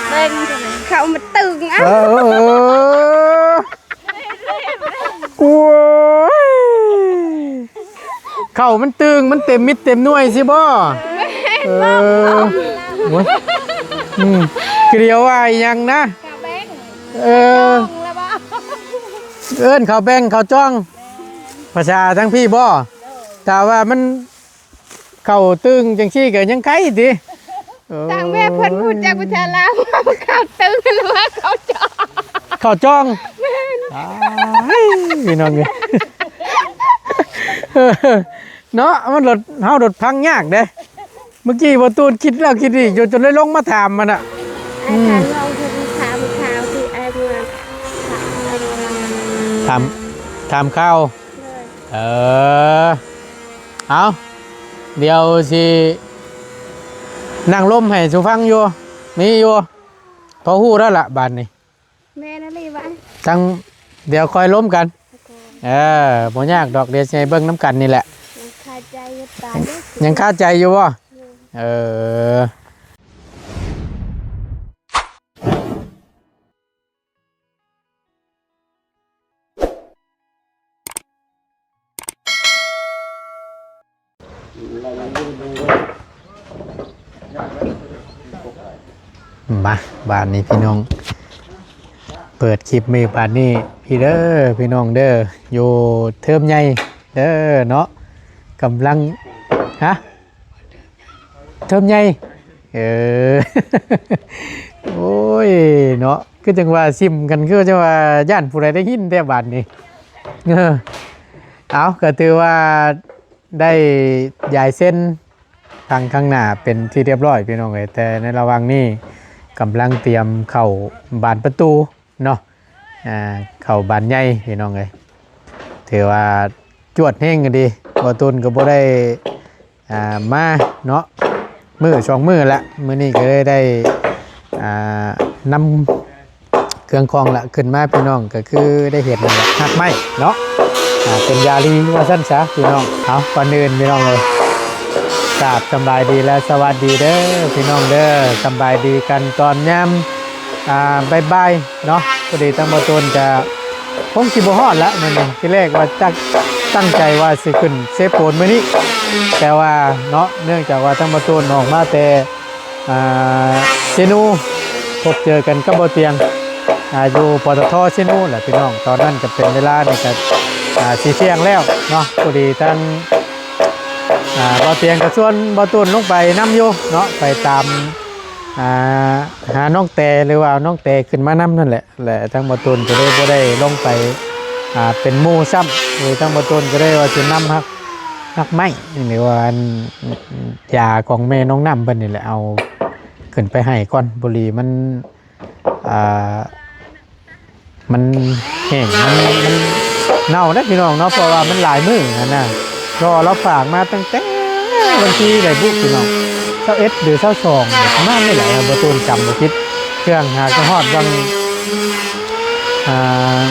ເບິ່ງ ເຂົ້າມັນຕຶງ ເອີ ເອີ ເອີ ໂອ້ຍ ເຂົ້າມັນຕຶງ ມັນເຕັມມິດເຕັມໜ່ວຍຊິບໍ່? ເອີ ໂອ້ຍ ອືມ ຄືດຽວວ່າອີ່ຫຍັງນະ? ເຂົ້າແບ້ງ ເອີ ແລ້ວບໍ່? ເອີ້ນເຂົ້າແບ້ງເຂົ້າຈ້ອງ ພາສາທາງພີ້ບໍ່? ຖ້າວ່າມັນ ເຂົ້າຕຶງຈັ່ງຊີ້ກໍຍັງໄຄຕິ. ເອີ ທາງແມ່ເພິ່ນຮູ້ຈັກພາສາລາວ ວ່າເຂົ້າຕຶງ ຫຼືວ່າເຂົ້າຈອງ ເຂົ້າຈອງ ແມ່ນ ອ້າຍ ພີ່ນ້ອງເອີຍ ເນາະ ມັນລົດ ເຮົາລົດຟັງຍາກເດ້. ເມື່ອກີ້ບໍ່ຕູນຄິດແລ້ວຄິດອີກຢູ່ ຈົນໄດ້ລົງມາຖາມມັນນະ. ອືມ ອາຈານລອງເພິ່ນຖາມຂ່າວທີ່ອ້າຍເມືອງ ຖາມ ຖາມຂ່າວ ໂດຍ ເອີ ເອົາ ດຽວຊິນັ່ງລົມໃຫ້ສູ່ຟັງຢູ່ ມີຢູ່ ພໍຮູ້ແລ້ວລະບາດນີ້ ແມ່ນອີ່ຫຼີຫວາ? ຈັ່ງ ດຽວຄ່ອຍລົມກັນ ໂອເຄ ເອີ ບໍ່ຍາກດອກ ດຽວຊິໃຫ້ເບິ່ງນຳກັນນີ້ແຫຼະ ຍັງຄາໃຈຢູ່ ຕາຍ ຍັງຄາໃຈຢູ່ບໍ່? ເອີ ມາ ບາດນີ້ພີ່ນ້ອງ ເປີດຄລິບມື້ບາດນີ້ ພີ່ເດີ ພີ່ນ້ອງເດີ ຢູ່ເທີມໃຫຍ່ເດີເນາະ ກຳລັງ ຮະ? ເທີມໃຫຍ່ ເອີ ໂອ້ຍ ເນາະ ຄືຈັ່ງວ່າຊິມກັນ ຄືຈັ່ງວ່າຢ້ານຜູ້ໃດໄດ້ຍິນແທ້ບາດນີ້ ເອີ ເອົາ ກໍຖືວ່າໄດ້ຢາຍເຊັນທາງຂ້າງໜ້າເປັນທີ່ຮຽບຮ້ອຍ ພີ່ນ້ອງເອີຍ ແຕ່ໃນລະຫວ່າງນີ້ກຳລັງຕຽມເຂົ້າບານປະຕູ ເນາະ ອ່າ ເຂົ້າບານໃຫຍ່ພີ່ນ້ອງເອີຍ ຖືວ່າຈວດແຮງກໍດີ ບໍ່ຕູນກໍບໍ່ໄດ້ ອ່າ ມາເນາະ ມື້ສອງມື້ລະ ມື້ນີ້ກໍເລີຍໄດ້ ອ່າ ນຳເຄື່ອງຂອງລະຂຶ້ນມາ ພີ່ນ້ອງກໍຄືໄດ້ເຫັນລະ ຮາກໄມ້ເນາະ ອ່າ ເປັນຢາລີວ່າຊັ້ນຊະ ພີ່ນ້ອງ ເອົາ ກ່ອນອື່ນ ພີ່ນ້ອງເອີຍ ກາບສຳບາຍດີ ແລະ ສະຫວັດດີເດີ ພີ່ນ້ອງເດີ ສຳບາຍດີກັນຕອນຍາມ ອ່າ ບ່າຍໆ ເນາະ ພໍດີທາງບໍ່ຕູນກະຄົງຊິບໍ່ຮອດລະມື້ນີ້ ທີແລກວ່າຕັ້ງ ຕັ້ງໃຈວ່າຊິຂຶ້ນເຊໂປນມື້ນີ້ ແຕ່ວ່າເນາະ ເນື່ອງຈາກວ່າທາງບໍ່ຕູນອອກມາແຕ່ ອ່າ ເຊໂນ ພົບເຈີກັນກັບບໍ່ຕຽງ ອ່າ ຢູ່ ປຕທ ເຊໂນແຫຼະ ພີ່ນ້ອງ ຕອນນັ້ນກະເປັນເວລານີ້ກະ ອ່າ ຊິທ່ຽງແລ້ວເນາະ ພໍດີທາງ ອ່າ ບໍ່ຕຽງກະຊວນບໍ່ຕູນລົງໄປນຳຢູ່ເນາະ ໄປຕາມ ອ່າ ຫານ້ອງແຕ ຫຼືວ່າເອົານ້ອງແຕຂຶ້ນມານຳນັ້ນແຫຼະ ແລະ ທາງບໍ່ຕູນກໍເລີຍບໍ່ໄດ້ລົງໄປ ອ່າ ເປັນໝູ່ຊ້ຳ ໂດຍທາງບໍ່ຕູນກໍເລີຍວ່າຊິນຳຮາກ ຮາກໄມ້ ຫຼືວ່າອັນ ຢາຂອງແມ່ນ້ອງນ້ຳເພິ່ນນີ້ແຫຼະ ເອົາຂຶ້ນໄປໃຫ້ກ່ອນ ພໍດີມັນ ອ່າ ມັນແຫ້ງ ມັນ ມັນເນົ່າເດ້ພີ່ນ້ອງເນາະ ເພາະວ່າມັນຫຼາຍມື້ຫັ້ນນະ ເພາະລາວຝາກມາຕັ້ງແຕ່ວັນທີໃດບຸພີ່ນ້ອງ ຊາວເອັດ ຫຼື ຊາວສອງ ປະມານນີ້ແຫຼະ ບໍ່ຕູນຈຳບໍ່ຜິດ ເຄື່ອງຫາກະຮອດວັນ ອ່າ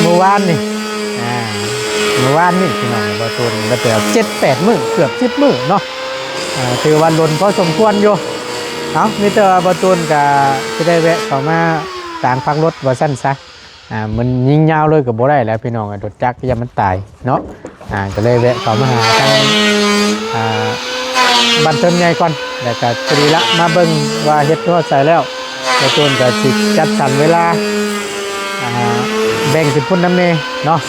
ມື້ວານນີ້ ອ່າ ມື້ວານນີ້ພີ່ນ້ອງ ບໍ່ຕູນໄດ້ໄປເຈັດແປດມື້ ເກືອບສິບມື້ເນາະ ອ່າ ຖືວ່າດົນພໍສົມຄວນຢູ່ ເອົ້າ ມີແຕ່ວ່າບໍ່ຕູນກະຊິໄດ້ແວະເຂົ້າມາຕາງພັກລົດວ່າຊັ້ນຊະ ອ່າ ມັນຍິງຍາວເລີຍກໍບໍ່ໄດ້ແລ້ວພີ່ນ້ອງ ລົດຈັກຢ້ານມັນຕາຍເນາະ ອ່າ ກໍເລີຍແວະເຂົ້າມາຫາທາງ ອ່າ ບ້ານເທີນໃຫຍ່ກ່ອນ ແລ້ວກໍພໍດີລະ ມາເບິ່ງວ່າເຮັດຮອດໃສແລ້ວ ແລ້ວໂຕນກໍຊິຈັດສັນເວລາ ອ່າ ແບ່ງເປັນພຸ້ນນຳແດ່ເນາະ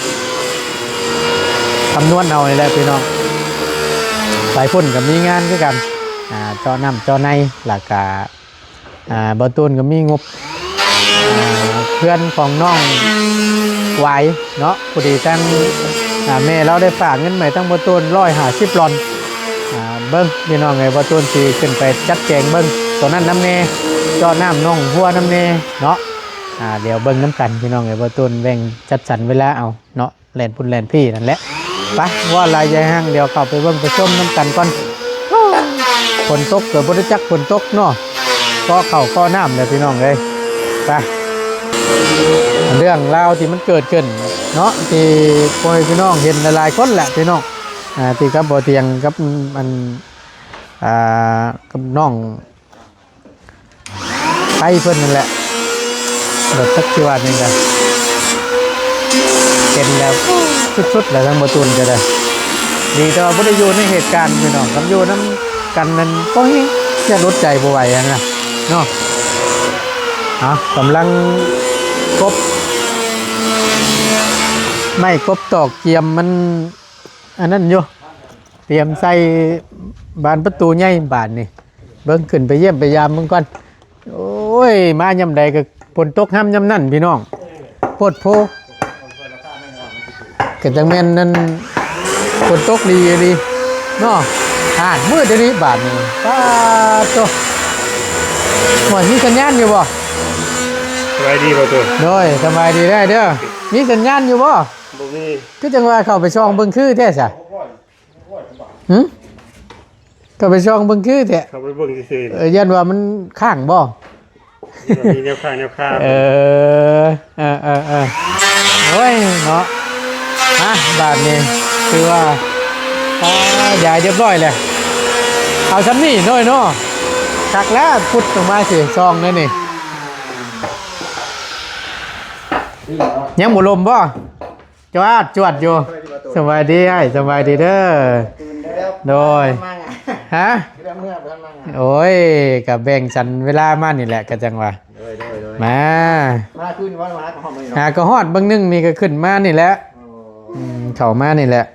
ຄຳນວນເອົານີ້ແຫຼະພີ່ນ້ອງ ໄປພຸ້ນກໍມີງານຄືກັນ ອ່າ ເຈາະນ້ຳເຈາະໃນ ແລ້ວກໍ ອ່າ ບໍ່ຕູນກໍມີງົບ ອ່າ ເພື່ອນຂອງນ້ອງຫວາຍເນາະ ພໍດີທາງ ອ່າ ແມ່ລາວໄດ້ຝາກເງິນໄວ້ທາງບໍ່ຕູນຮ້ອຍຫ້າສິບຫຼອນ ອ່າ ເບິ່ງພີ່ນ້ອງເອີຍ ບໍ່ຕູນຊິຂຶ້ນໄປຈັດແຈງເບິ່ງໂຕນັ້ນນຳແດ່ ເຈາະນ້ຳໜອງຫົວນຳແດ່ເນາະ ອ່າ ດຽວເບິ່ງນຳກັນພີ່ນ້ອງເອີຍ ບໍ່ຕູນແບ່ງຈັດສັນເວລາເອົາເນາະ. ແລ່ນພຸ້ນແລ່ນພີ້ນັ້ນແຫຼະ ໄປ ເວົ້າຫຼາຍຢ່າໃຫ້ຮັ່ງ ດຽວເຂົ້າໄປເບິ່ງໄປຊົມນຳກັນກ່ອນ ຝົນຕົກກໍບໍ່ໄດ້ຈັກຝົນຕົກເນາະ ເກາະເຂົ້າເກາະນ້ຳແຫຼະພີ່ນ້ອງເອີຍ ໄປ ເລື່ອງລາວທີ່ມັນເກີດຂຶ້ນເນາະ ທີ່ພໍ່ແມ່ພີ່ນ້ອງເຫັນຫຼາຍໆຄົນແຫຼະພີ່ນ້ອງ ອ່າ ທີ່ກັບບໍ່ຕຽງກັບ ອັນ ອ່າ ກັບນ້ອງ ໄທເພິ່ນນັ້ນແຫຼະ. ແບບຈັກຊິວ່າແນວໃດ ເປັນແບບສຸດໆແລ້ວ ທາງບໍ່ຕູນກໍໄດ້. ດີແຕ່ວ່າບໍ່ໄດ້ຢູ່ໃນເຫດການພີ່ນ້ອງ, ຄັນຢູ່ນຳກັນນັ້ນ ໂອ້ຍ ຢ້ານອົດໃຈບໍ່ໄຫວຫັ້ນນະເນາະ. ເອົາ ກຳລັງກົບໄມ້ກົບຕອກກຽມມັນ ອັນນັ້ນຢູ່ ຕຽມໃສ່ບານປະຕູໃຫຍ່ບາດນີ້. ເບິ່ງ ຂຶ້ນໄປຢ້ຽມໄປຢາມເບິ່ງກ່ອນ. ໂອ້ຍ ມາຍາມໃດກໍຝົນຕົກຮຳຍາມນັ້ນພີ່ນ້ອງ ໂພດໂພ. ກໍຈັ່ງແມ່ນນັ້ນ ຝົນຕົກດີອີ່ຫຼີເນາະ. ຫາດ ມືດອີ່ຫຼີບາດນີ້. ປາດໂທ້ ໂອ້ຍ ມີສັນຍານຢູ່ບໍ່? ສະບາຍດີບໍ່ໂຕ? ໂດຍ ສະບາຍດີເດີ. ມີສັນຍານຢູ່ບໍ່? ບໍ່ມີ. ຄືຈັ່ງວ່າເຂົ້າໄປສ່ອງເບິ່ງຄືແທ້ຊະ? ຫຶ? ເຂົ້າໄປສ່ອງເບິ່ງຄືແທ້? ເຂົ້າໄປເບິ່ງຊື່ໆ. ເອີ ຢ້ານວ່າມັນຄ້າງບໍ່? ມີແນວຄ້າງແນວຄາ. ເອີ ເອີໆໆ ໂອ້ຍເນາະ. ມາ ບາດນີ້ຖືວ່າ ອ່າ ຢາຍຮຽບຮ້ອຍແລ້ວ. ເອົາຊ່ຳນີ້ໜ້ອຍເນາະ. ຄັກແລ້ວ ພຸດອອກມາຊິ ຊ່ອງນັ້ນນີ້. ຍັງບໍ່ລົມບໍ່? ຈວດ ຈວດຢູ່. ສະບາຍດີອ້າຍ ສະບາຍດີເດີ. ໂດຍ ຮະ? ໂອ້ຍ ກະແບ່ງສັນເວລາມານີ້ແຫຼະ ກະຈັ່ງວ່າ ໂດຍໆໆ ມາ ມາຄືນວ່າ ມາກໍຮອດມື້ນີ້ເນາະ. ຫາກໍຮອດເບິ່ງໜຶ່ງນີ້ ກໍຂຶ້ນມານີ້ແຫຼະ. ໂອ້ ອືມ ເຂົ້າມານີ້ແຫຼະ.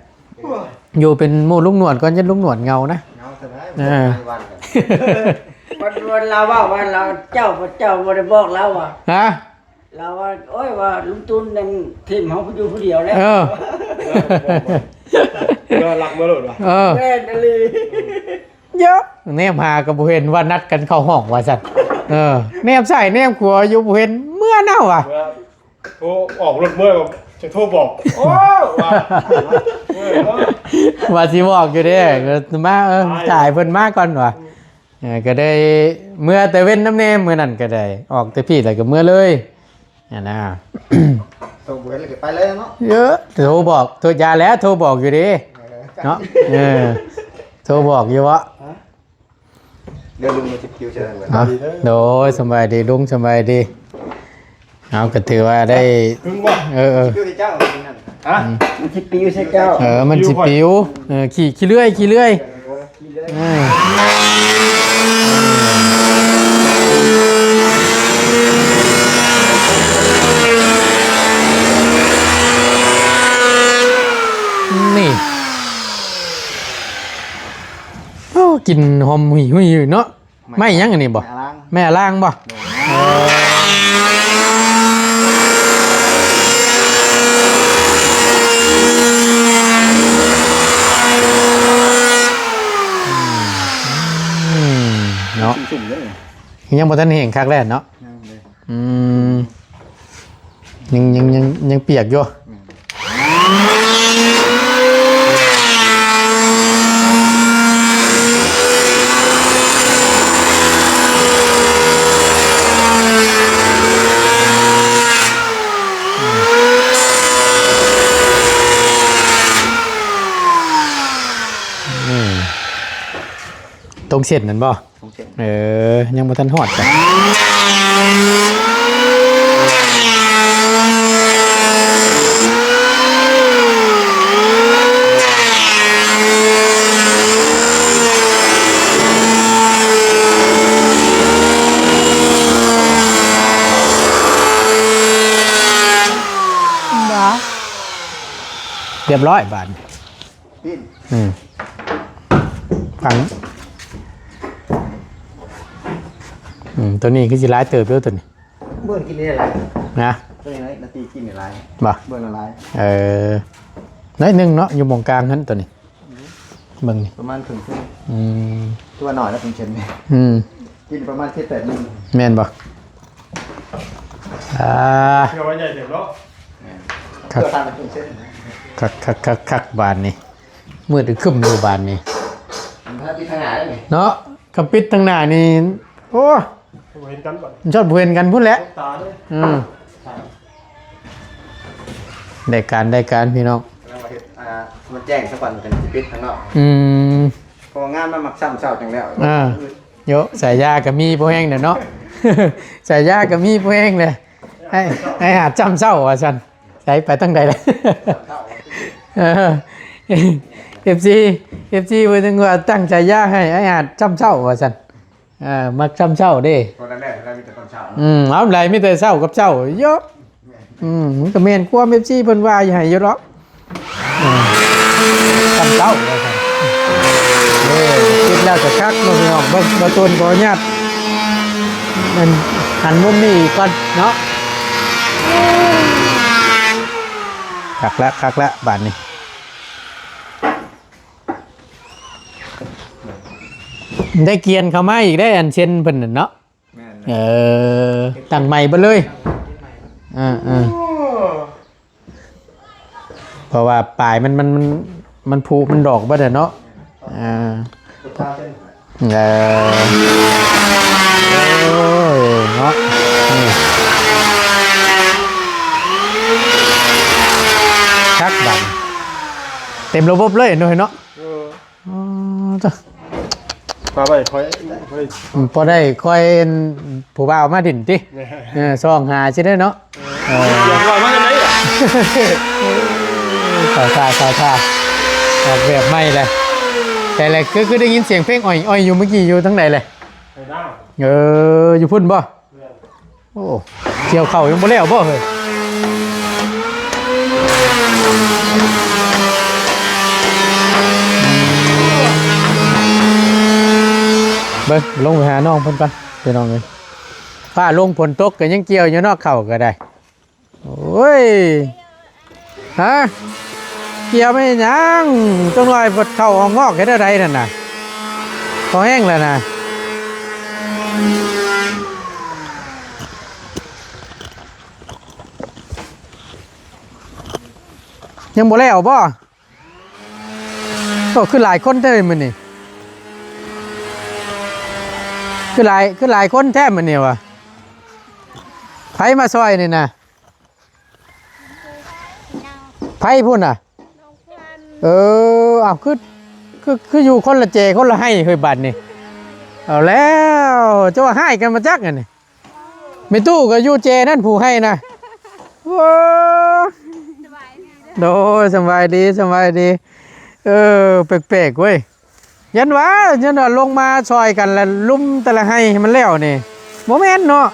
ຢູ່ເປັນໝູ່ລຸງໜວດກ່ອນ ຢ້ານລຸງໜວດເຫງົານະ. ເຫງົາຊະໄດ໋. ເອີ ວັນ ວັນລາວເວົ້າວ່າລາວ ເຈົ້າ ເຈົ້າບໍ່ໄດ້ບອກລາວວ່າ ຮະ? ລາວວ່າ ໂອ້ຍ ວ່າລຸງຕຸນນັ້ນຖິ້ມເຮົາຢູ່ຜູ້ດຽວແລ້ວ. ເອີ ກໍລັກມາໂລດວ່າ. ເອີ ແມ່ນອີ່ຫຼີ. ເຢີະ ແນມຫາກໍບໍ່ເຫັນ ວ່ານັດກັນເຂົ້າຫ້ອງວ່າຊັ້ນ. ເອີ ແນມຊ້າຍແນມຂວາຢູ່ ບໍ່ເຫັນ ເມືອນຳວ່າ. ໂທ ອອກລົດເມືອ ຈະໂທບອກ. ໂອ້ ວ່າ ເອີ ວ່າຊິບອກຢູ່ເດ້ ມາ ເອີ ຕາຍ ຖ້າໃຫ້ເພິ່ນມາກ່ອນວ່າ. ເອີ ກໍໄດ້ເມືອແຕ່ເວັນນຳແດ່ ມື້ນັ້ນກໍໄດ້ ອອກແຕ່ພີ້ແລ້ວກໍເມືອເລີຍຫັ້ນນະ. ໂທບໍ່ເຫັນແລ້ວກໍໄປເລີຍເນາະ. ເອີ ໂທບອກ ໂທ ຢ່າແລ້ວ ໂທບອກຢູ່ເດ້ ເອີ ເນາະ. ເອີ ໂທບອກຢູ່ເບາະ. ຮະ? ດຽວລຸງມາຊິປິວໃສ່ນັ້ນ. ເອົາ ໂດຍ ສະບາຍດີລຸງ ສະບາຍດີ. ເອົາ ກໍຖືວ່າໄດ້ ເອີໆ ຊິປິວໃສ່ເຈົ້ານັ້ນ. ຮະ? ມັນຊິປິວໃສ່ເຈົ້າ. ເອີ ມັນຊິປິວ. ເອີ ຂີ້ ຂີ້ເລື່ອຍ ຂີ້ເລື່ອຍ. ເອີ ນີ້ ໂອ້ ກິ່ນຫອມຫຸຍໆເນາະ. ໄມ້ຫຍັງອັນນີ້ບໍ່? ໄມ້ອາລາງ. ໄມ້ອາລາງບໍ່? ໂດຍ. ເອີ ອືມ ເນາະ ຊຸ່ມໆເດ້. ຍັງບໍ່ທັນແຫ້ງຄັກແລ້ວເນາະ. ຍັງເດ້. ອືມ ຍັງ ຍັງ ຍັງ ຍັງປຽກຢູ່. ແມ່ນ. ອືມ ຕົງເສັ້ນນັ້ນບໍ່? ຕົງເສັ້ນ. ເອີ ຍັງບໍ່ທັນຮອດກະ ຮຽບຮ້ອຍບາດນີ້. ປີ້ນ ອືມ ຝັງ ອືມ ໂຕນີ້ຄືຊິຫຼາຍເຕີບຢູ່ໂຕນີ້. ເບິ່ງກິນໄດ້ຫຼາຍນະ ໂຕນີ້ນາຕີກິນໄດ້ຫຼາຍ. ບໍ່ ເບິ່ງຫຼາຍ. ເອີ ໜ້ອຍໜຶ່ງເນາະ ຢູ່ໝ່ອງກາງຫັ້ນໂຕນີ້. ອືມ ເບິ່ງນີ້ ປະມານເຄິ່ງເຊັນ. ອືມ ຖືວ່າໜ້ອຍແລ້ວເຄິ່ງເຊັນນີ້. ອືມ ກິນປະມານເຈັດແປດມື້. ແມ່ນບໍ່? ອ່າ ເຊື່ອວ່າໃຫຍ່ເຕີບເນາະ. ແມ່ນ ຄັກ ເພື່ອທານເປັນເສັ້ນ. ຄັກໆໆໆ ບາດນີ້ ມືດຄຶ້ມຢູ່ບາດນີ້. ມັນຖ້າປິດທາງໜ້າໄດ້ນີ້ເນາະ. ຄັນປິດທາງໜ້ານີ້ ໂອ້ ບໍ່ເຫັນກັນບັດ ມັນຊອດບໍ່ເຫັນກັນພຸ້ນແຫຼະ. ຕົກຕາເດ້. ອືມ ໄດ້ການ ໄດ້ການ ພີ່ນ້ອງ. ກຳລັງວ່າເຮັດ ອ່າ ມັນແຈ້ງຊະກ່ອນ ຈັ່ງຊິປິດທາງນອກ. ອືມ ເພາະວ່າງານມັນມັກຊ້ຳເຊົ້າຈັ່ງແລ້ວ. ອ່າ ໂຍ ສາຍຢາກໍມີພໍແຮງແຫຼະເນາະ. ສາຍາກໍມີຜູ້ແຮງເລີຍ ໃຫ້ ໃຫ້ຫາດຈ້ຳເຊົ້າວ່າຊັ້ນ. ໃສ ໄປທາງໃດລະ? ເອີ ເອັຟຊີ ເອັຟຊີ ເພິ່ນຍັງວ່າຕັ້ງສາຍາໃຫ້ອ້າຍຫາດຈ້ຳເຊົ້າວ່າຊັ້ນ. ອ່າ ມັກຊ່ຳເຊົ້າເດ້. ບໍ່ໄດ້ແລ້ວ ມີແຕ່ຕອນເຊົ້າ. ອືມ ເອົາ ໄດ້ມີແຕ່ເຊົ້າກັບເຊົ້າເນາະ. ອືມ ມັນກໍແມ່ນຄວາມ ເອັຟຊີ ເພິ່ນວ່າຢູ່ໃຫ້ຢູ່ດອກ. ອືມ ຊ່ຳເຊົ້າວ່າຊັ້ນ. ເອີ ຄິດແລ້ວກໍຄັກເນາະພີ່ນ້ອງ. ເບິ່ງ ບ່າວຕູນຂໍອະນຸຍາດ ມັນຫັນມຸມນີ້ອີກກ່ອນເນາະ. ຄັກລະ ຄັກລະ ບາດນີ້. ໄດ້ກຽນເຂົ້າມາອີກໄດ້ ອັນເຊັນເພິ່ນນັ້ນເນາະ. ແມ່ນ ເອີ ຕັ້ງໃໝ່ເບິດເລີຍ. ເອີ ເອີ ໂອ້ ເພາະວ່າປາຍມັນ ມັນ ມັນ ມັນຜຸມັນດອກເບິດແລ້ວເນາະ. ເອີ ເອີ ໂອ້ຍ ເນາະ ນີ້ ຄັກບາດ ເຕັມລະບົບເລີຍເນາະ ເນາະ. ເອີ ອໍ ເຈົ້າ ພາໄປຄ່ອຍ ຄ່ອຍ ພໍໄດ້ຄ່ອຍ ອັນ ຜູ້ບ່າວມາດິນຕິ. ເອີ ສ່ອງຫາຊິໄດ້ເນາະ. ເອີ ສຽງວ່າມາຈາກໃດລະ? ເຂົ້າທ່າ ເຂົ້າທ່າ ອອກແບບໃໝ່ແຫຼະ. ແຕ່ລະ ຄື ຄືໄດ້ຍິນສຽງເພງອອຍໆຢູ່ ເມື່ອກີ້ຢູ່ທາງໃດແຫຼະ? ເອີ ຢູ່ພຸ້ນບໍ່? ໂອ້ ກ່ຽວເຂົ້າຍັງບໍ່ແລ້ວບໍ່ເຮີ້ຍ? ເບິ່ງ ລົງໄປຫານ້ອງເພິ່ນກ່ອນພີ່ນ້ອງເອີຍ. ຟ້າລົງຝົນຕົກກໍຍັງກ່ຽວຢູ່ເນາະ ເຂົ້າກໍໄດ້. ໂອ້ຍ ຮະ ກ່ຽວໄປເຮັດຫຍັງ? ຈັກໜ້ອຍເພິ່ນເຂົ້າອອກງອກເຮັດແນວໃດນັ້ນນະ? ພໍແຮງແລ້ວນະ. ຍັງບໍ່ແລ້ວບໍ່? ໂອ້ ຄືຫຼາຍຄົນແທ້ມື້ນີ້ ຄືຫຼາຍ ຄືຫຼາຍຄົນແທ້ມື້ນີ້ຫວາ? ໃຜມາຊ່ອຍນີ້ນະ? ໃຜພຸ້ນນະ? ເອີ ເອົ້າ ຄື ຄື ຄືຢູ່ຄົນລະແຈຄົນລະໄຮ່ເຮີ້ຍ ບາດນີ້. ເອົາແລ້ວ ເຈົ້າວ່າຮ້າຍກັນມາຈັກອັນນີ້. ແມ່ຕູ້ກໍຢູ່ແຈນັ້ນ ຜູ້ໃຫ້ນະ. ໂອ້ ໂດຍ ສະບາຍດີ ສະບາຍດີ. ເອີ ແປກໆເວີຍ. ຢ້ານວ່າ ຢ້ານວ່າລົງມາຊ່ອຍກັນ ແລ້ວລຸມແຕ່ລະໄຮ່ໃຫ້ມັນແລ້ວນີ້ ບໍ່ແມ່ນເນາະ?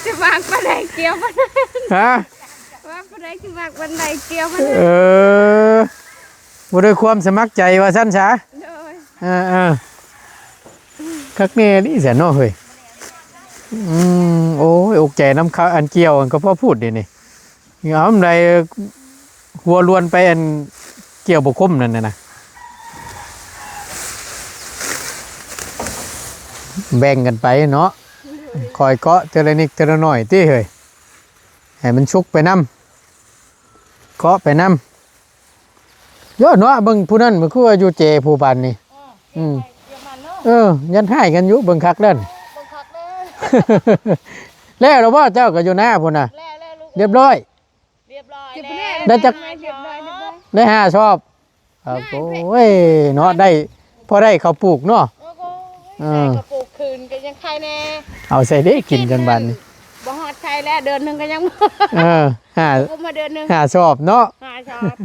ຈະວາງປານໃດກ່ຽວປານນັ້ນ. ຮະ? ວ່າປານໃດຄືວາງປານໃດກ່ຽວປານນັ້ນ. ເອີ ບໍ່ດ້ວຍຄວາມສະໝັກໃຈວ່າຊັ້ນຊະ. ໂດຍ. ເອີໆ ຄັກແນ່ອີ່ຫຼີແຊະເນາະເຮີ້ຍ. ອືມ ໂອ້ຍ ອົກໃຈນຳ ອັນກ່ຽວ ອັນກໍພໍພູດເດນີ້. ເອົາ ອັນໃດ ຫົວລວນໄປ ອັນກ່ຽວບໍ່ຄົມນັ້ນນະ ແບ່ງກັນໄປເນາະ. ຄ່ອຍເກາະເທື່ອລະນິດເທື່ອລະໜ້ອຍຕິເຮີ້ຍ ໃຫ້ມັນສຸກໄປນຳ ເກາະໄປນຳ. ໂຍເນາະ ເບິ່ງຜູ້ນັ້ນ ມັນຄືວ່າຢູ່ເຈຜູ້ບາດນີ້. ອືມ ເອີ ຢ້ານຮ້າຍກັນຢູ່ ເບິ່ງຄັກເດີ ເບິ່ງຄັກເດີ. ແລ້ວລະບໍ່ ເຈົ້າກໍຢູ່ນາພຸ້ນນະ? ແລ້ວ ແລ້ວລູກ ຮຽບຮ້ອຍ ຮຽບຮ້ອຍແລ້ວ. ໄດ້ຈັກ ຮຽບຮ້ອຍ ຮຽບຮ້ອຍ ໄດ້ຫ້າຊອບ. ໂອ້ຍ ເນາະ ໄດ້ ພໍໄດ້ເຂົ້າປູກເນາະ. ໂອ້ໂຫ ເອີ ໄດ້ເຂົ້າປູກຄືນກໍຍັງໄຄແນ່. ເອົາໃສ່ເດ້ກິນກັນບາດນີ້ ບໍ່ຮອດໄຄແລ້ວ ເດືອນໜຶ່ງກໍຍັງບໍ່. ເອີ ຫ້າ ກຸມມາເດືອນໜຶ່ງ ຫ້າຊອບເນາະ ຫ້າຊອບ.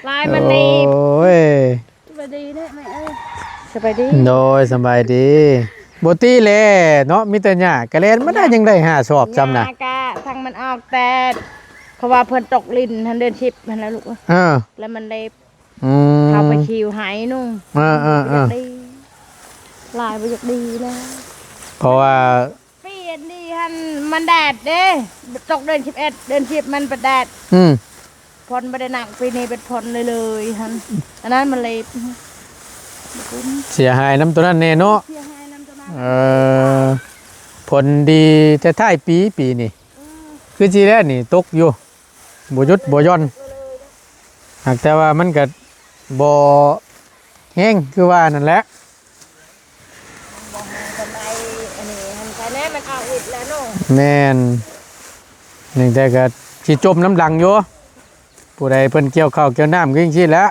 ລາຍມັນດີ ໂອ້ຍ ສະບາຍດີເດ້ແມ່ເອີຍ. ສະບາຍດີ ໂດຍ ສະບາຍດີ. ບໍ່ຕິແລເນາະ ມີແຕ່ຫຍ້າກະແລ່ນມາໄດ້ ຍັງໄດ້ຫ້າຊອບຊ້ຳນະ. ຫຍ້າກະທັງມັນອອກແຕ່ ເພາະວ່າເພິ່ນຕົກລິນຫັ້ນ ເດືອນສິບຫັ້ນແຫຼະລູກ. ເອີ ແລ້ວມັນໄດ້ ອືມ ເຂົ້າໄປຄິວໃຫ້ໜູ. ເອີໆໆ ບໍ່ຢາກດີ ຫຼາຍບໍ່ຢາກດີແລ້ວ ເພາະວ່າ ປີອັນນີ້ຫັ້ນມັນແດດເດ້ ຕົກເດືອນສິບເອັດ ເດືອນສິບມັນເປັນແດດ. ອືມ ຝົນບໍ່ໄດ້ໜັກ ປີນີ້ເປັນຝົນເລີຍໆຫັ້ນ ອັນນັ້ນມັນເລຍ ເສຍຫາຍນຳໂຕນັ້ນແນ່ເນາະ. ເສຍຫາຍນຳໂຕນັ້ນ. ເອີ ຝົນດີແຕ່ທ້າຍປີ ປີນີ້. ອືມ ຄືຊິແລ້ວນີ້ຕົກຢູ່ ບໍ່ຢຸດບໍ່ຢ່ອນ ຫາກແຕ່ວ່າມັນກະບໍ່ແຮງຄືວ່ານັ້ນແຫຼະ. ບໍ່ແຮງປານໃດ ອັນນີ້ຫັ້ນ ໄປແນ່ມັນອອກອິດແລ້ວເນາະ. ແມ່ນ ຈັ່ງໃດກະຊິຈົມນຳຫຼັງຢູ່ ຜູ້ໃດເພິ່ນກ່ຽວເຂົ້າກ່ຽວນ້ຳຄືຈັ່ງຊີ້ແຫຼະ.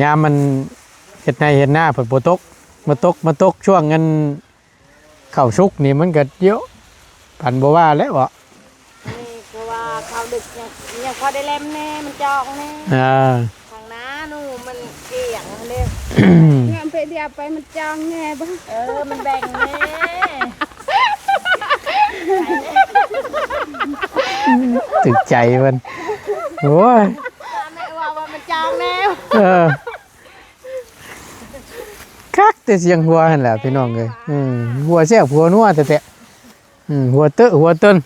ຍາມມັນ ເຮັດໄຮ່ເຮັດນາເພິ່ນບໍ່ຕົກ ມາຕົກ ມາຕົກຊ່ວງອັນເຂົ້າສຸກນີ້ມັນກໍເຍາະ ປານບໍ່ວ່າແລ້ວເບາະ. ນີ້ຄືວ່າເຂົ້າດຶກຍັງ ຍັງພໍໄດ້ແລມແດ່ ມັນຈອງແດ່. ອ່າ ທາງໜ້າໜູມັນກຽງເດ້. ງາມໄປດຽວໄປມັນຈອງແດ່ບໍ່? ເອີ ມັນແບ່ງແດ່. ຖືກໃຈເພິ່ນ. ໂອ້ຍ ແມ່ວ່າ ວ່າມັນຈອງແດ່. ເອີ ຄັກແຕ່ສຽງຫົວຫັ້ນແຫຼະພີ່ນ້ອງເອີຍ. ເອີ ຫົວແຊບຫົວນົວແທ້ໆ. ອືມ ຫົວເຕີຫົວເຕີນ.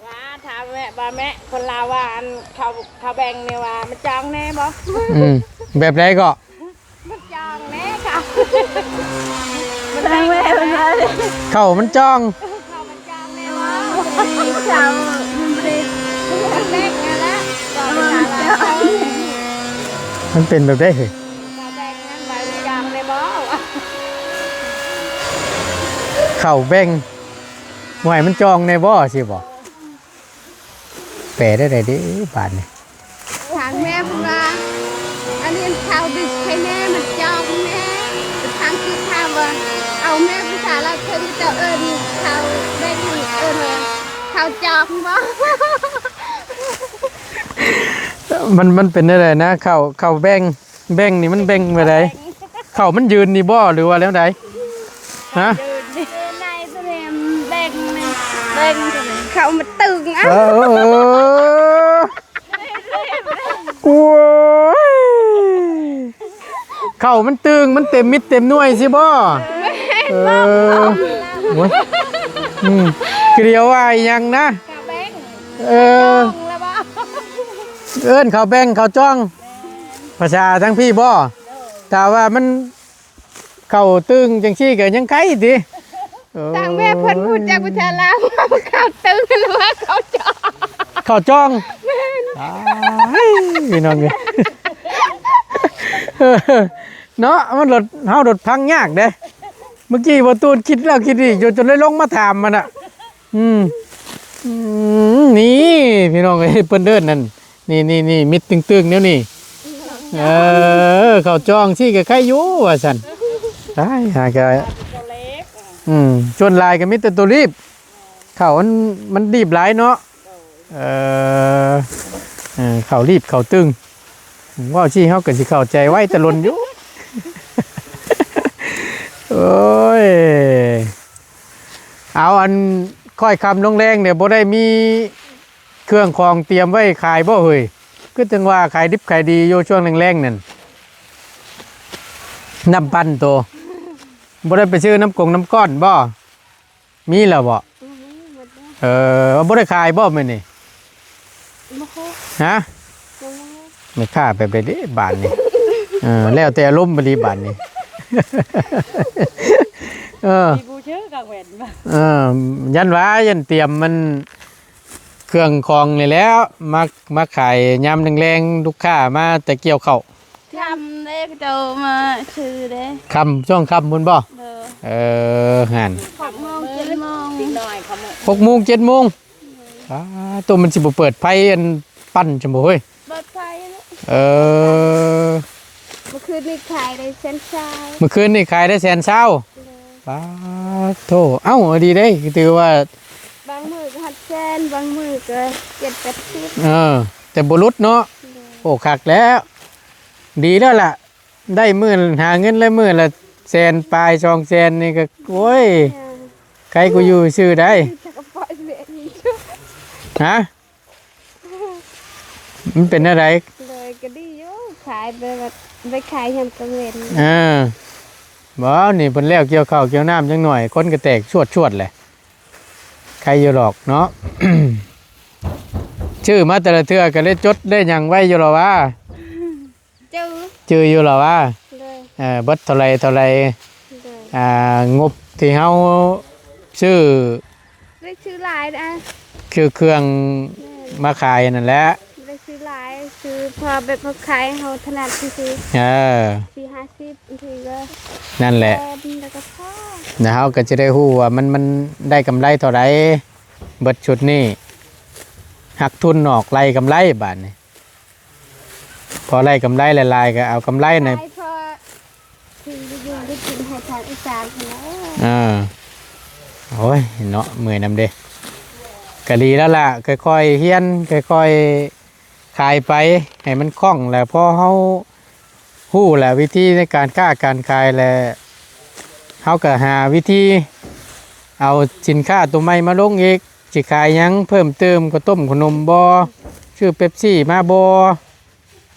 ວ່າ ຖາມແມ່ ວ່າແມ່ ຄົນລາວວ່າ ອັນ ເຂົ້າ ເຂົ້າແບ່ງນີ້ວ່າ ມັນຈອງແດ່ບໍ່? ອືມ ແບບໃດເກາະ? ມັນຈອງແດ່ເຂົ້າ ມັນແບ່ງແດ່. ເຂົ້າມັນຈອງ ເຂົ້າມັນຈອງແດ່ບໍ່? ເຂົ້າມັນບໍ່ໄດ້ ມັນແບ່ງຫັ້ນລະ. ມັນເປັນແບບໃດເຮີ້ຍ? ເຂົ້າແບ່ງຫັ້ນ ວ່າມັນຈອງແດ່ບໍ່? ເຂົ້າແບ່ງ ບໍ່ໃຫ້ມັນຈອງແດ່ບໍ່ ຊີ້ບໍ່? ແປໄດ້ໃດເດ້ບາດນີ້? ທາງແມ່ເພິ່ນວ່າ ອັນນີ້ເຂົ້າດຶກໃຫ້ແນ່ ມັນຈອງແນ່. ທາງຄືຖາມວ່າ ເອົາແມ່ພາສາລາວເທິງ ເຈົ້າເອີ້ນເຂົ້າແບ່ງ ເອີ້ນວ່າເຂົ້າຈອງບໍ່? ມັນ ມັນເປັນແນວໃດນະ? ເຂົ້າ ເຂົ້າແບ່ງ ແບ່ງນີ້ມັນແບ່ງແບບໃດ? ເຂົ້າມັນຢືນນີ້ບໍ່ ຫຼືວ່າແນວໃດ? ຮະ? ຢືນໃນສະແໝມແບ່ງນີ້ ແບ່ງເຂົ້າມັນຕຶງ. ເອີ ເອີ ເອີ ໂອ້ຍ ເຂົ້າມັນຕຶງ ມັນເຕັມມິດເຕັມໜ່ວຍຊິບໍ່? ເອີ ໂອ້ຍ ອືມ ຄືດຽວວ່າອີ່ຫຍັງນະ? ເຂົ້າແບ່ງ. ເອີ ເອີ້ນເຂົ້າແບ່ງເຂົ້າຈອງ ພາສາທາງພີ້ບໍ່? ຖ້າວ່າມັນເຂົ້າຕຶງຈັ່ງຊີ້ກໍຍັງໄຄຕິ. ເອີ ທາງແມ່ເພິ່ນຮູ້ຈັກພາສາລາວ ເຂົ້າຕຶງ ຫຼືວ່າເຂົ້າຈອງ? ເຂົ້າຈອງ. ແມ່ນ. ອ້າຍ ພີ່ນ້ອງເອີຍ ເນາະ ມັນລົດ ເຮົາລົດຟັງຍາກເດ້. ເມື່ອກີ້ບໍ່ຕູນຄິດແລ້ວຄິດອີກຢູ່ ຈົນໄດ້ລົງມາຖາມມັນນະ. ອືມ ອືມ ນີ້ພີ່ນ້ອງເອີຍ ເພິ່ນເອີ້ນນັ້ນ ນີ້ໆໆ ມິດຕຶງໆ ແນວນີ້. ເອີ ເຂົ້າຈອງຊີ້ກໍໄຄຢູ່ວ່າຊັ້ນ. ຕາຍ ຫາກະ ອືມ ສ່ວນຫຼາຍກໍມີແຕ່ໂຕລີບ ເຂົ້າມັນ ມັນດີບຫຼາຍເນາະ. ເອີ ເອີ ເຂົ້າລີບເຂົ້າຕຶງ ເວົ້າຊີ້ເຮົາກໍຊິເຂົ້າໃຈໄວແຕ່ດົນຢູ່. ໂອ້ຍ ເອົາ ອັນ ຄ່ອຍຄ່ຳລົງແລງນີ້ ບໍ່ໄດ້ມີເຄື່ອງຂອງຕຽມໄວ້ຂາຍບໍ່ເຮີ້ຍ? ຄືຈັ່ງວ່າຂາຍດິບຂາຍດີຢູ່ຊ່ວງແລງໆນັ້ນ ນ້ຳປັ່ນໂຕ ບໍ່ໄດ້ໄປຊື້ນ້ຳກົງນ້ຳກ້ອນບໍ່? ມີແລ້ວບໍ່? ບໍ່ມີ ໝົດແລ້ວ. ເອີ ບໍ່ໄດ້ຂາຍບໍ່ມື້ນີ້? ບໍ່ຄ່ອຍ. ຮະ? ບໍ່ຄ່ອຍ. ແມ່ຄ້າແບບໃດເດ້ບາດນີ້? ເອີ ແລ້ວແຕ່ອາລົມບັດນີ້ບາດນີ້. ເອີ ມີຜູ້ຊື້ກັບແຫວນບໍ່? ເອີ ຢ້ານວ່າ ຢ້ານຕຽມມັນເຄື່ອງຂອງນີ້ແຫຼະ ມາ ມາຂາຍຍາມແລງໆ ລູກຄ້າມາແຕ່ກ່ຽວເຂົ້າ. ຄ່ຳເດ້ ເຂົາເຈົ້າມາຊື້ເດ້. ຄ່ຳ ຊ່ວງຄ່ຳພຸ້ນບໍ່? ໂດຍ. ເອີ ຫັ້ນ ຫົກໂມງ ເຈັດໂມງ ຫົກໂມງ ເຈັດໂມງ. ອ້າ ໂຕ ມັນຊິບໍ່ເປີດໄຟອັນປັ່ນຊັ້ນບໍ່ເຮີ້ຍ? ເປີດໄຟ. ເອີ ມື້ຄືນນີ້ຂາຍໄດ້ແສນຊາວ. ມື້ຄືນນີ້ຂາຍໄດ້ແສນຊາວ. ໂດຍ. ປາດໂທ້ ເອົ້າ ດີເດ້ ຖືວ່າ ບາງມື້ກໍຮອດແສນ ບາງມື້ກໍເຈັດແປດສິບ. ເອີ ແຕ່ບໍ່ຫຼຸດເນາະ. ໂດຍ. ໂອ້ ຄັກແລ້ວ ດີແລ້ວລະ ໄດ້ມື້ ຫາເງິນລະມື້ລະແສນປາຍ ສອງແສນນີ້ກໍ ໂອ້ຍ ເອີ ໃຄກວ່າຢູ່ຊື່ໄດ໋. ຈັກກະປອຍເວະນີ້. ຮະ? ມັນເປັນແນວໃດ? ໂດຍ ກໍດີຢູ່ ຂາຍໄປແບບ ໄປຂາຍຍາມກາງເວັນ. ເອີ ບໍ່ ນີ້ເພິ່ນແລ້ວກ່ຽວເຂົ້າກ່ຽວນ້ຳຈັກໜ້ອຍ ຄົນກໍແຕກຊວດໆແຫຼະ ໃຄຢູ່ດອກເນາະ. ຊື້ມາແຕ່ລະເທື່ອກໍໄດ້ຈົດໄດ້ຫຍັງໄວ້ຢູ່ລະວ່າ? ຈື່ ຈື່ຢູ່ລະວ່າ? ໂດຍ. ເອີ ເບິດເທົ່າໃດເທົ່າໃດ? ໂດຍ. ອ່າ ງົບທີ່ເຮົາຊື້ ບໍ່ໄດ້ຊື້ຫຼາຍນະ ຄືເຄື່ອງ ແມ່ນ ມາຂາຍນັ້ນແຫຼະ. ບໍ່ໄດ້ຊື້ຫຼາຍ ຊື້ພໍແບບເຮົາຂາຍເຮົາຖະໜັດຊື່ໆ. ເອີ ສີ່ຫ້າສິບ ບາງທີກໍ ນັ້ນແຫຼະ ແລ້ວກໍພໍ ແລ້ວເຮົາກໍຈະໄດ້ຮູ້ວ່າມັນ ມັນໄດ້ກຳໄລເທົ່າໃດ ເບິດຊຸດນີ້ ຫັກທຶນອອກໄລ່ກຳໄລບາດນີ້. ພໍໄດ້ກຳໄລຫຼາຍໆ ກໍເອົາກຳໄລໃນ ຂາຍພໍ ຢູ່ໄດ້ກິນໃຫ້ທາງອີສານພຸ້ນແຫຼະ. ເອີ ໂອ້ຍ ເນາະ ເມື່ອຍນຳເດ້. ກະດີແລ້ວລະ ຄ່ອຍໆຮຽນ ຄ່ອຍໆຂາຍໄປ ໃຫ້ມັນຄ່ອງ ແລ້ວພໍເຮົາຮູ້ແລ້ວວິທີໃນການຄ້າການຂາຍ ແລ້ວເຮົາກະຫາວິທີເອົາສິນຄ້າໂຕໃໝ່ມາລົງອີກ. ຊິຂາຍຫຍັງເພີ່ມເຕີມ? ເຂົ້າຕົ້ມເຂົ້າໜົມບໍ? ຊື້ເປັບຊີມາບໍ?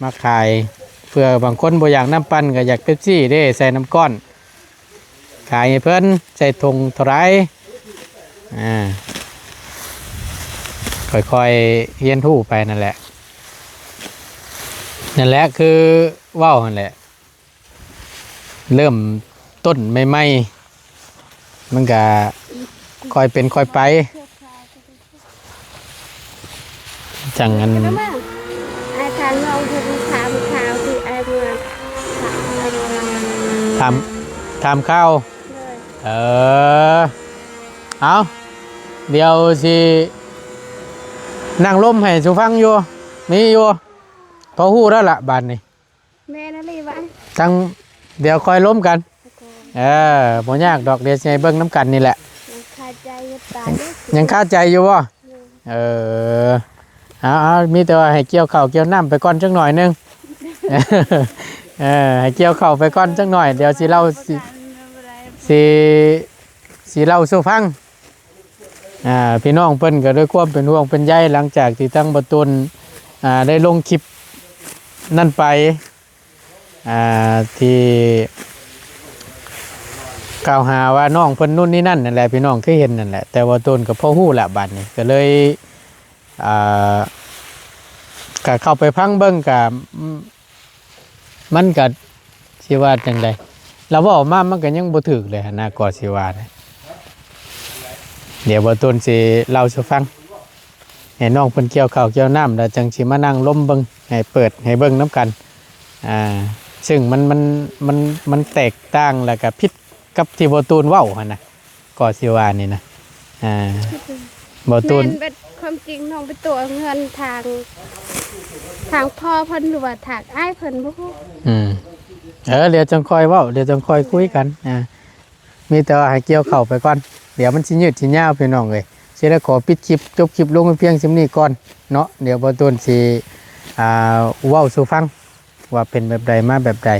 ມາຂາຍ ເພື່ອບາງຄົນບໍ່ຢາກນ້ຳປັ່ນ ກໍຢາກເປັບຊີເດ້ ໃສ່ນ້ຳກ້ອນ ຂາຍໃຫ້ເພິ່ນ ໃສ່ຖົງເທົ່າໃດ. ອ່າ ຄ່ອຍໆຮຽນຮູ້ໄປນັ້ນແຫຼະ. ນັ້ນແຫຼະ ຄືເວົ້າຫັ້ນແຫຼະ ເລີ່ມຕົ້ນໃໝ່ໆ ມັນກະຄ່ອຍເປັນຄ່ອຍໄປ. ຈັ່ງອັນ ອ້າຍ ທ່ານລອງເພິ່ນຖາມຂ່າວທີ່ອ້າຍເມືອ ຖາມ ຖາມຂ່າວ. ໂດຍ. ເອີ ເອົາ ດຽວຊິນັ່ງລົມໃຫ້ສູ່ຟັງຢູ່ ມີຢູ່ ພໍຮູ້ແລ້ວລະບາດນີ້. ແມ່ນອີ່ຫຼີຫວາ? ທັງ ດຽວຄ່ອຍລົມກັນ. ໂອເຄ. ເອີ ບໍ່ຍາກດອກ ດຽວຊິໃຫ້ເບິ່ງນຳກັນນີ້ແຫຼະ. ຍັງຄາໃຈຢູ່ ຕາຍເດ້. ຍັງຄາໃຈຢູ່ບໍ່? ເອີ ເອົາໆ ມີແຕ່ວ່າໃຫ້ກ່ຽວເຂົ້າກ່ຽວນ້ຳໄປກ່ອນຈັກໜ້ອຍໜຶ່ງ. ເອີ ໃຫ້ກ່ຽວເຂົ້າໄປກ່ອນຈັກໜ້ອຍ ດຽວຊິເລົ່າ ຊິ ຊິ ຊິເລົ່າສູ່ຟັງ. ອ່າ ພີ່ນ້ອງເພິ່ນກໍດ້ວຍຄວາມເປັນຫ່ວງເປັນໃຍ ຫຼັງຈາກທີ່ທາງບ່າວຕູນ ອ່າ ໄດ້ລົງຄລິບນັ້ນໄປ ອ່າ ທີ່ກ່າວຫາວ່ານ້ອງເພິ່ນນູ້ນນີ້ນັ້ນນັ້ນແຫຼະ ພີ່ນ້ອງຄືເຫັນນັ້ນແຫຼະ. ແຕ່ບ່າວຕູນກໍພໍຮູ້ລະ ບາດນີ້ກໍເລີຍ ອ່າ ກໍເຂົ້າໄປຟັງເບິ່ງ ກໍ ມັນກະຊິວ່າຈັ່ງໃດ ລາວເວົ້າມາມັນກະຍັງບໍ່ຖືກເລີຍຫັ້ນນະ ກໍຊິວ່ານະ. ດຽວບ່າວຕູນຊິເລົ່າສູ່ຟັງ ໃຫ້ນ້ອງເພິ່ນກ່ຽວເຂົ້າກ່ຽວນ້ຳ ແລ້ວຈັ່ງຊິມານັ່ງລົມເບິ່ງ ໃຫ້ເປີດໃຫ້ເບິ່ງນຳກັນ. ອ່າ ຊຶ່ງມັນ ມັນ ມັນ ມັນແຕກຕ່າງ ແລ້ວກະຜິດກັບທີ່ບ່າວຕູນເວົ້າຫັ້ນນະ. ກໍຊິວ່ານີ້ນະ ອ່າ ບໍ່ຕູນ ແມ່ນເບິດ ຄວາມຈິງນ້ອງໄປຕົວະເງິນທາງ ທາງພໍ່ເພິ່ນ ຫຼືວ່າທາງອ້າຍເພິ່ນ ບໍ່ຮູ້. ອືມ ເອີ ດຽວຈັ່ງຄ່ອຍເວົ້າ ດຽວຈັ່ງຄ່ອຍຄຸຍກັນ. ອ່າ ມີແຕ່ວ່າໃຫ້ກ່ຽວເຂົ້າໄປກ່ອນ ດຽວມັນຊິຍືດຊິຍາວ ພີ່ນ້ອງເອີຍ. ຊິໄດ້ຂໍປິດຄລິບ ຈົບຄລິບລົງໄປພຽງສ່ຳນີ້ກ່ອນເນາະ. ດຽວບ່າວຕູນຊິ ອ່າ ເວົ້າສູ່ຟັງ ວ່າເປັນແບບໃດມາແບບໃດ.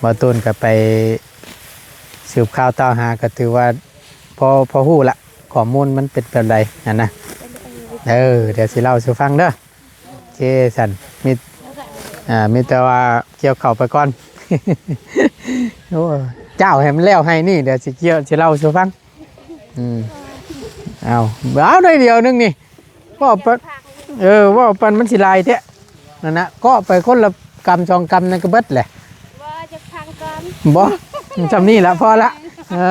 ບ່າວຕູນກໍໄປສືບຂ່າວຕາມຫາ ກໍຖືວ່າພໍ ພໍຮູ້ລະ ຂໍ້ມູນມັນເປັນແບບໃດຫັ້ນນະ. ເອີ ດຽວຊິເລົ່າສູ່ຟັງເດີ. ໂອເຄຊັ້ນ ມີ ອ່າ ມີແຕ່ວ່າກ່ຽວເຂົ້າໄປກ່ອນ. ໂອ້ ຈ້າວໃຫ້ມັນແລ້ວໄຮ່ນີ້ ດຽວຊິກ່ຽວ ຊິເລົ່າສູ່ຟັງ. ອືມ ເອົາ ເອົາໜ້ອຍດຽວໜຶ່ງນີ້ ເວົ້າປານ ເອີ ເວົ້າປານມັນຊິຫຼາຍແທ້ນັ້ນນະ. ເກາະໄປຄົນລະກຳສອງກຳນັ້ນກໍເບິດແຫຼະ. ບໍ່ ຈັກພັງກ່ອນ ບໍ່ ຊ່ຳນີ້ລະ ພໍລະ. ເອີ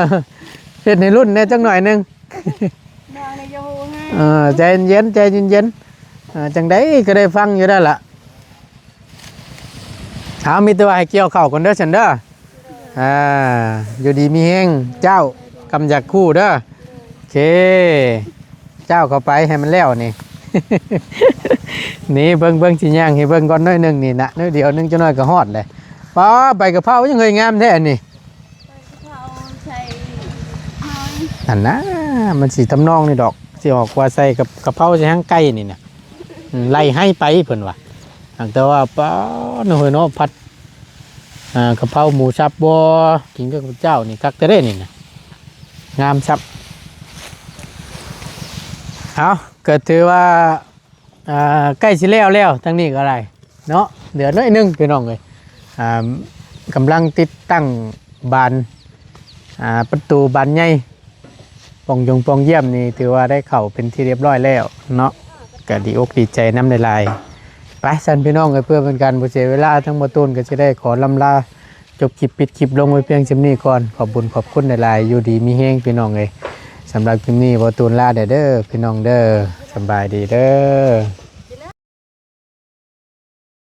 ເຮັດໃຫ້ລຸ້ນແດ່ຈັກໜ້ອຍໜຶ່ງ. ນ້ອງນີ້ຢ່າໂຫງາຍ ເອີ ໃຈເຢັນໆ ໃຈເຢັນໆ. ເອີ ຈັ່ງໃດກໍໄດ້ຟັງຢູ່ແລ້ວລະ. ເອົາ ມີແຕ່ວ່າໃຫ້ກ່ຽວເຂົ້າກ່ອນເດີຊັ້ນເດີ. ອ່າ ຢູ່ດີມີແຮງເຈົ້າ ກຳຢາກຄູ່ເດີ. ໂອເຄ ເຈົ້າເຂົ້າໄປໃຫ້ມັນແລ້ວນີ້. ນີ້ເບິ່ງ ເບິ່ງ ຊິຍ່າງໃຫ້ເບິ່ງກ່ອນໜ້ອຍໜຶ່ງນີ້ນະ ໜ້ອຍດຽວໜຶ່ງ ຈັກໜ້ອຍກໍຮອດແຫຼະ. ປ້າ ໃບກະເພົາຍັງເຄີຍງາມແທ້ອັນນີ້. ໃບກະເພົາໃສ່ຫອຍ ຫັ້ນນະ ມັນຊິທຳນອງນີ້ດອກ ຊິອອກວ່າໃສ່ກັບກະເພົາໃສ່ຫາງໄກ່ນີ້ນະ. ອືມ ໄລ່ໄຮ່ໄປເພິ່ນວ່າ. ຫາກແຕ່ວ່າ ປ້າ ເນາະ ເຮີຍເນາະ ຜັດ ອ່າ ກະເພົາໝູສັບບໍ່ ກິນກັບເຈົ້ານີ້ຄັກແທ້ເດ້ນີ້ນະ ງາມຊ້ຳ. ເອົາ ກໍຖືວ່າ ອ່າ ໃກ້ຊິແລ້ວແລ້ວ ທາງນີ້ກໍໄດ້ເນາະ ເຫຼືອໜ້ອຍໜຶ່ງ ພີ່ນ້ອງເອີຍ. ອ່າ ກຳລັງຕິດຕັ້ງບານ ອ່າ ປະຕູບານໃຫຍ່ ປ່ອງຢົງປ່ອງຢ້ຽມນີ້ ຖືວ່າໄດ້ເຂົ້າເປັນທີ່ຮຽບຮ້ອຍແລ້ວເນາະ ກະດີອົກດີໃຈນຳຫຼາຍໆ. ໄປຊັ້ນພີ່ນ້ອງເອີຍ ເພື່ອເປັນການບໍ່ເສຍເວລາ ທາງບ່າວຕູນກໍຊິໄດ້ຂໍລ່ຳລາ ຈົບຄລິບ ປິດຄລິບລົງໄວ້ພຽງສ່ຳນີ້ກ່ອນ. ຂອບບຸນຂອບຄຸນຫຼາຍໆ ຢູ່ດີມີແຮງພີ່ນ້ອງເອີຍ. ສຳລັບຄລິບນີ້ບ່າວຕູນລາແດ່ເດີພີ່ນ້ອງເດີ. ສະບາຍດີເດີ.